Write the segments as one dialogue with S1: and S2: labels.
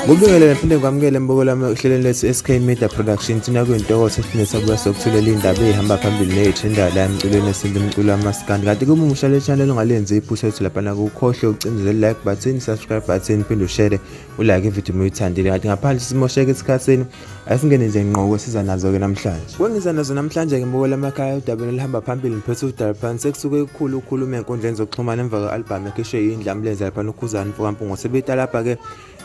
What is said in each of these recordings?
S1: Ngubingelele ngiphinde ngikwamukele mbukelo wami ohlelweni lwethu SK Media Production. Thina kuyintokozo esiphinde sabuya sokuthulela iy'ndaba ey'hamba phambili ney'trendayo la emculweni wesintu, umculo wamaskandi. Kanti kuma umusha le channel ungalenzi iphutha lethu laphana, kukhohlwe ucindezele like button, subscribe button, phinde ushare, ulike ividiyo uma uyithandile. Kanti ngaphandle simosheke esikhathini, asingene nje ngqo kwesiza nazo-ke namhlanje. Kwengiza nazo namhlanje-ke mbukelo emakhaya, udabeni oluhamba phambili ngiphethe udaba phansi sekusuke kukhulu ukukhuluma ey'nkundleni zokuxhumana emva kwe-albhamu ekhishwe yindlamlenze laphana uKhuzani Mfokampungo. Sebetalabha-ke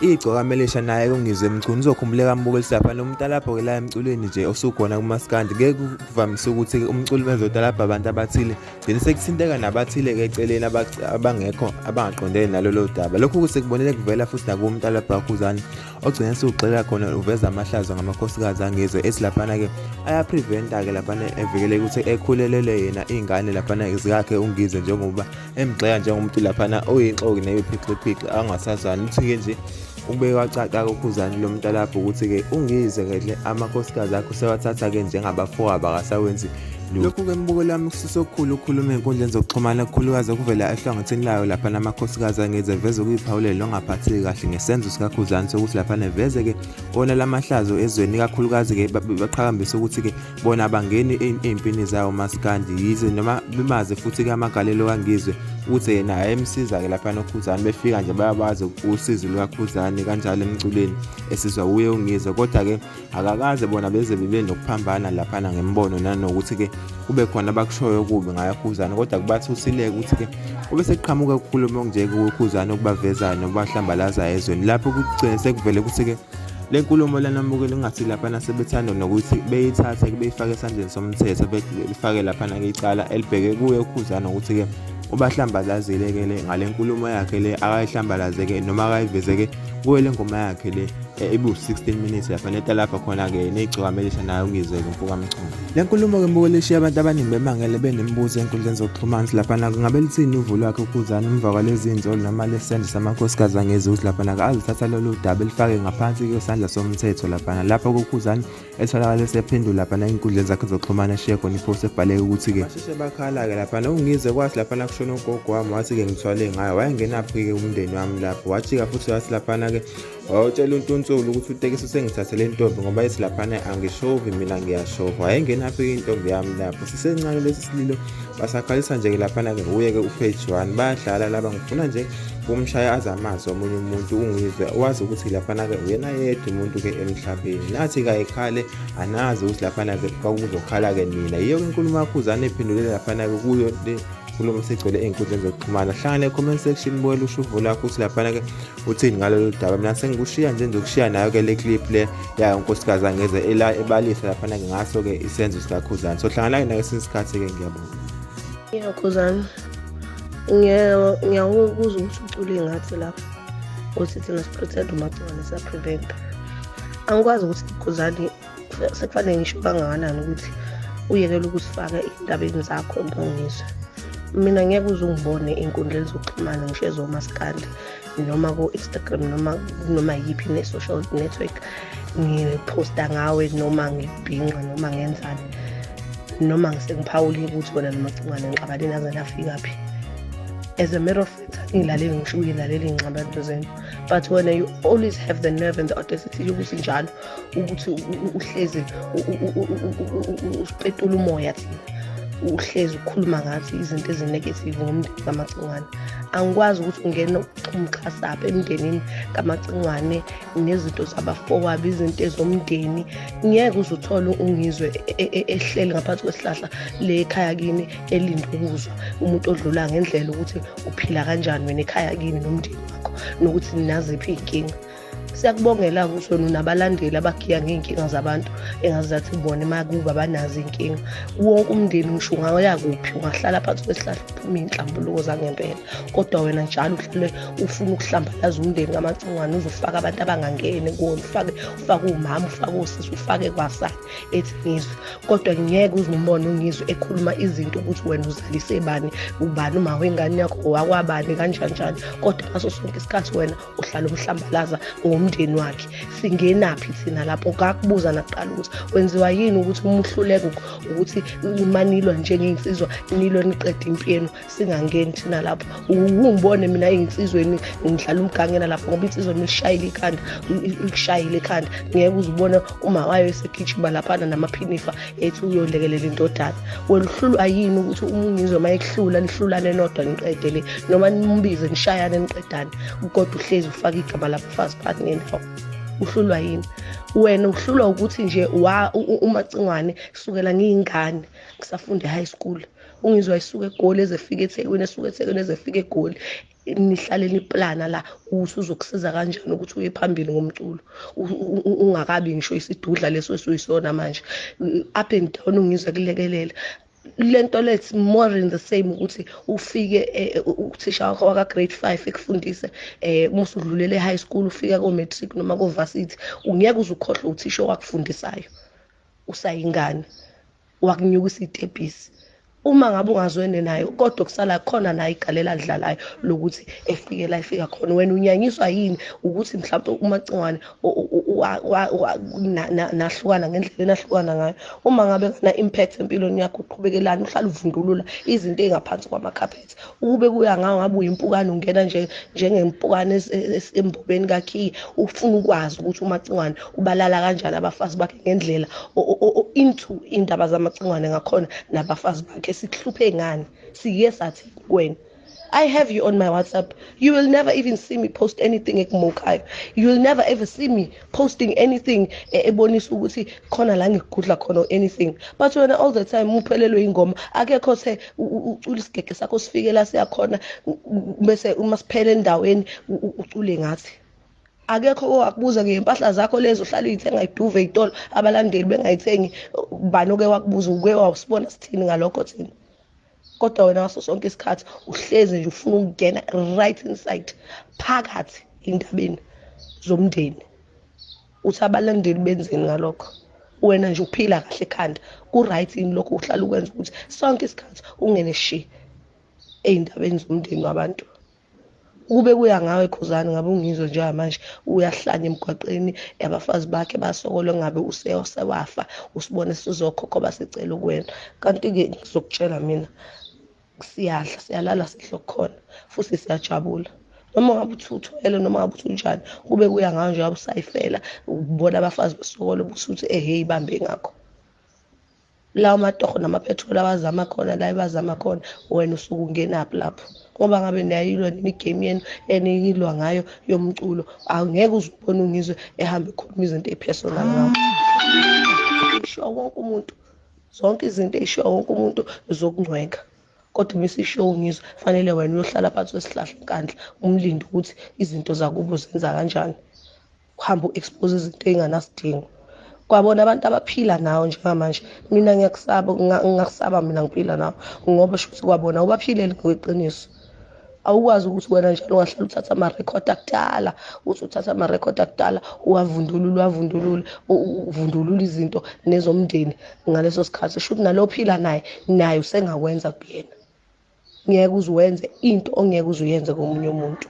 S1: igcokama elisha naye kuNgizwe Mchunu. Uzokhumbuleka mbukeli laphana umtalabho-ke la emculweni nje osukhona kumaskandi, ngeke kuvamise ukuthi umculi bezotalabha abantu abathile gcine sekuthinteka nabathile-ke eceleni abangekho abangaqondene nalolo daba. Lokhu sekubonele kuvela futhi nakuwumtalabho kaKhuzani ogcine sewugxeka khona, uveza amahlazo ngamakhosikazi angizwe ethi laphana-ke ayapreventa-ke laphana evikele ukuthi ekhulelele yena iy'ngane laphana zikakhe uNgizwe, njengoba emgxeka njengomuntu laphana oyinxoki neyiphixiphixi angasazani. Uthi-ke nje ukubeke kwacaca kuKhuzani lo mntu lapho ukuthi-ke uNgizwe kehle amakhosikazi akhe usewathatha-ke njengabafowabo, akasawenzi. Lokhu-ke mbukelo wami kususa okukhulu ukukhuluma ey'nkundleni zokuxhumana, kukhulukazi okuvela ehlangothini layo laphana amakhosikazi angeze eveze ukuyiphawulela ongaphatheki kahle ngesenzo sikaKhuzani sokuthi laphana eveze-ke wona lamahlazo ezweni, ikakhulukazi-ke baqhakambisa ukuthi-ke bona abangeni ey'mpini zawo maskandi, yize noma bemazi futhi-ke amagalelo kaNgizwe ukuthi yena ayemsiza-ke laphana uKhuzani, befika nje bayabazi usizo lukaKhuzani kanjalo emculweni esizwa uye uNgizwe, kodwa-ke akakaze bona beze bebe nokuphambana laphana ngemibono nanokuthi-ke kube khona abakushoyo okubi ngayo Khuzani. Kodwa kubathusile ukuthi-ke kube sekuqhamuka ukukhuluma okunje kuKhuzani okubavezayo nokubahlambalazayo ezweni, lapho kugcine sekuvele ukuthi-ke le nkulumo lana mbukeli kungathi laphana sebethanda nokuthi beyithathe beyifake esandleni somthetho, befake laphana-ke icala elibheke kuye uKhuzani ukuthi-ke ubahlambalazile-ke le ngale nkulumo yakhe le akayihlambalazeke noma akayiveze-ke kuyo le ngoma yakhe le ibu-16 minutes laphana etalapha khona-ke neyigcokama elisha nayo uNgizwe-ke mfokaMchunu. Le nkulumo-ke mbukeli ishiye abantu abaningi bemangele benemibuzo ey'nkundleni zokuxhumana laphana kungabe lithini uvo lwakhe uKhuzani emva kwalezi iy'nsolo noma lesenzo samakhosikazi angezwe ukuthi laphana azithatha lolu daba elifake ngaphansi kwesandla somthetho laphana, lapho kuKhuzani etholakala esephendula laphana ey'nkundleni zakhe zokuxhumana eshiye khona ipost ebhaleke ukuthi-ke basheshe bakhala-ke laphana uNgizwe kwathi laphana kushona ugogo wami, wathi-ke ngithwale ngayo, wayengenaphi-ke umndeni wami lapho. Wajika futhi wathi laphana-ke wawutshela uNtunsulu ukuthi utekisi usengithathele intombi ngoba ethi laphana angishovi mina ngiyashova, wayengenaphi-ke intombi yami lapho. Sisencane lesi sililo basakhalisa nje-ke laphana-ke uye-ke upage 1 bayadlala laba, ngifuna nje umshaya aze amazi omunye umuntu uNgizwe wazi ukuthi laphana-ke uyena yedwa umuntu-ke emhlabeni, nathi kayikhale anazi ukuthi laphana-ke kwakuzokhala-ke nina. Yiyo-ke inkulumo kaKhuzani ephendulele laphana-ke kuyo le nkulumo sigcwele ey'nkundleni zokuxhumana. Hlangana e-comment section bukela usho uvo lakho ukuthi laphana-ke uthini ngalolu daba. Mina sengikushiya nje, ngizokushiya nayo-ke le clip le yayo unkosikazi angeze ebalisa laphana-ke ngaso-ke isenzo sikaKhuzani. So hlangana-ke nayo esinye isikhathi-ke, ngiyabonga.
S2: Yeah, Khuzani. Ngiyakuzwa ukuthi ucule ngathi lapho uthi thina siprotect umacingwane, siyaprevent. Angikwazi ukuthi Khuzani sekufanele ngisho kangakanani ukuthi uyekele ukusifaka ey'ndabeni zakho ngizwe. Mina ngeke uze ungibone ey'nkundleni zokuxhumana, ngisho ezomaskandi noma ko-Instagram noma yiphi ne-social network, ngiphosta ngawe noma ngibhinqa noma ngenzani noma ngisengiphawulile ukuthi wena nomacingwane ngixabane naze nafika phi. As a matter of fact, angilaleli ngisho uyilalela iy'ngxabano zenu, but wena you always have the nerve and the audacity yokuthi njalo ukuthi uhlezi usipetula umoya thina, uhlezi ukhuluma ngathi izinto ezi-negative ngomndeni kaMacingwane. Angikwazi ukuthi ungene umxhasapha emndenini kaMacingwane nezinto zabafowabo, izinto ezomndeni. Ngeke uze uthole uNgizwe ehleli ngaphansi kwesihlahla le ekhaya kini elinde ukuzwa umuntu odlula ngendlela ukuthi uphila kanjani wena ekhaya kini nomndeni wakho nokuthi ninaziphi iy'nkinga. Siyakubongela ukuthi wena unabalandeli abagiya ngey'nkinga zabantu engazathi bona makuba banazo iy'nkinga. Wonke umndeni, ngisho ungaya kuphi, ungahlala phansi kwesihlahla uphume iy'nhlambuluko zangempela, kodwa wena njalo uhlale ufuna ukuhlambalaza umndeni kaMacingwane, uze ufake abantu abangangeni kuwona, ufake umama, ufake osisi, ufake kwasani ethi Ngizwe. Kodwa ngeke uze umbone uNgizwe ekhuluma izinto ukuthi wena uzalise bani, ubani uma wengane yakho, owakwabani, kanjani njani, kodwa ngaso sonke isikhathi wena uhlala umhlambalaza ngomndeni. Nomndeni wakhe singenaphi thina lapho? Ngakubuza nakuqala ukuthi wenziwa yini ukuthi uma uhluleka ukuthi uma nilwa njengey'nsizwa nilwe niqede impi yenu, singangeni thina lapho. Ungibone mina ey'nsizweni ngidlala umgangela lapho, ngoba insizwa nilishayile ikhanda, ikushayile ikhanda, ngeke uze ubone uma wayo esegijima laphana namaphinifa ethi uyolekelela indodana. Wena uhlulwa yini ukuthi uma ungizwe uma ekuhlula nihlulane nodwa niqede le, noma nimbize nishayane niqedane, kodwa uhlezi ufake igama labafazi phakathi nendawo? Uhlulwa yini wena? Uhlulwa ukuthi nje wa uMacingwane kusukela ngiyingane ngisafunda e-high school, ungizwa isuka eGoli ezefika eThekwini, esuka eThekwini ezefika eGoli, nihlale niplana la ukuthi uzokusiza kanjani ukuthi uye phambili ngomculo, ungakabi ngisho isidudla leso esuyisona manje. Up and down ungizwa kulekelela lento let's more in the same ukuthi ufike uthisha wakho waka grade 5 ekufundise, uma usudlulele e-high school, ufika ko-matric noma ko-varsity, ungeke uze ukhohlwe uthisha owakufundisayo usayingane, wakunyukisa itebhisi. Uma ngabe ungazwene naye, kodwa kusala khona naye igalela alidlalayo lokuthi efike la efika khona. Wena unyanyiswa yini ukuthi mhlawumbe uMacingwane nahlukana ngendlela enahlukana ngayo? Uma ngabe ngana impact empilweni yakho, uqhubekelani uhlala uvundulula izinto ey'ngaphansi kwamakhaphethe? Ukube kuya ngawo, ngabe uyimpukane, ungena nje njengempukane embobeni kakhiye, ufuna ukwazi ukuthi uMacingwane ubalala kanjani abafazi bakhe, ngendlela into indaba zaMacingwane ngakhona nabafazi bakhe. Sikuhluphe ngani? Siye sathi kuwena, I have you on my WhatsApp. You will never even see me post anything ekumokhayo. You will never ever see me posting anything ebonisa ukuthi khona la ngikugudla khona or anything. But wena all the time uphelelwe ingoma, akekho the ucula isigege sakho sifike la siyakhona, bese uma siphele endaweni ucule ngathi. Akekho owakubuza ngey'mpahla zakho lezo uhlala uyithenga iduve ey'tolo, abalandeli bengayithengi. Bani oke wakubuza? Uke wawusibona sithini ngalokho thina? Kodwa wena ngaso sonke isikhathi uhlezi nje ufuna ukungena right inside phakathi endabeni zomndeni, uthi abalandeli benzeni ngalokho. Wena nje uphila kahle ekhanda? Ku-right yini lokho uhlala ukwenza, ukuthi sonke isikhathi ungene shi ey'ndabeni zomndeni wabantu? Kube kuya ngawe, Khuzani, ngabe ungizwe njengamanje uyahlanya emgwaqeni, abafazi bakhe basokola, ngabe usewafa, usibone sizokhokho basicela kuwena. Kanti-ke ngizokutshela mina, siyadla, siyalala, sidla okukhona futhi siyajabula, noma ngabe uthi uthwele, noma ngabe uthi unjani. Kube kuya ngayo nje, ngabe usayifela ubona abafazi besokola, ubusuthi ehe, ibambe ngakho lawo matoho namapetroli abazama khona la ebazama khona. Wena usuke ungenaphi lapho? Ngoba ngabe niyayilwa nini igame yenu eniyilwa ngayo yomculo, angeke uze ubone ungizwe ehambe ekhuluma izinto ey'personal ngawo. Ishiwa wonke umuntu, zonke izinto ey'shiwa wonke umuntu zokungcweka, kodwa uma isishiwo ungizwe, fanele wena uyohlala phansi kwesihlahla eNkandla, umlinde ukuthi izinto zakubo zenza kanjani. Uhambe u-expose izinto ey'nganasidingo kwabona abantu abaphila nawo njengamanje. Mina ngiyakusaba, ngingakusaba mina ngiphila nawo, ngoba sho ukuthi kwabona ubaphilele ngokweqiniso. Awukwazi ukuthi wena njalo ungahlala uthatha amarekhodi akudala, uthi uthatha amarekhodi akudala, uwavundulule, uwavundulule, uvundulule izinto nezomndeni ngaleso sikhathi. Sho ukuthi nalo ophila naye, naye usengakwenza kuyena. Ngeke uze uwenze into ongeke uze uyenze komunye umuntu.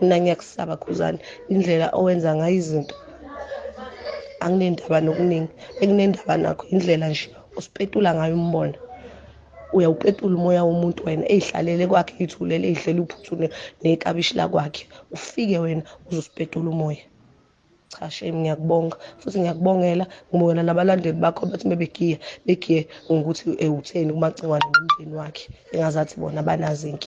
S2: Mina ngiyakusaba, Khuzani, indlela owenza ngayo izinto. Anginendaba nokuningi, enginendaba nakho indlela nje osipetula ngayo umbono. Uyawupetula umoya womuntu wena ey'hlalele kwakhe, ey'thulele, ey'dlela uphuthu nekabishi lakwakhe, ufike wena uzosipetula umoya. Cha shame, ngiyakubonga futhi ngiyakubongela, ngibongela nabalandeli bakho bathi mebegiya begiye ngokuthi utheni kuMacingwane nomndeni wakhe, engazathi bona banazo inkinga.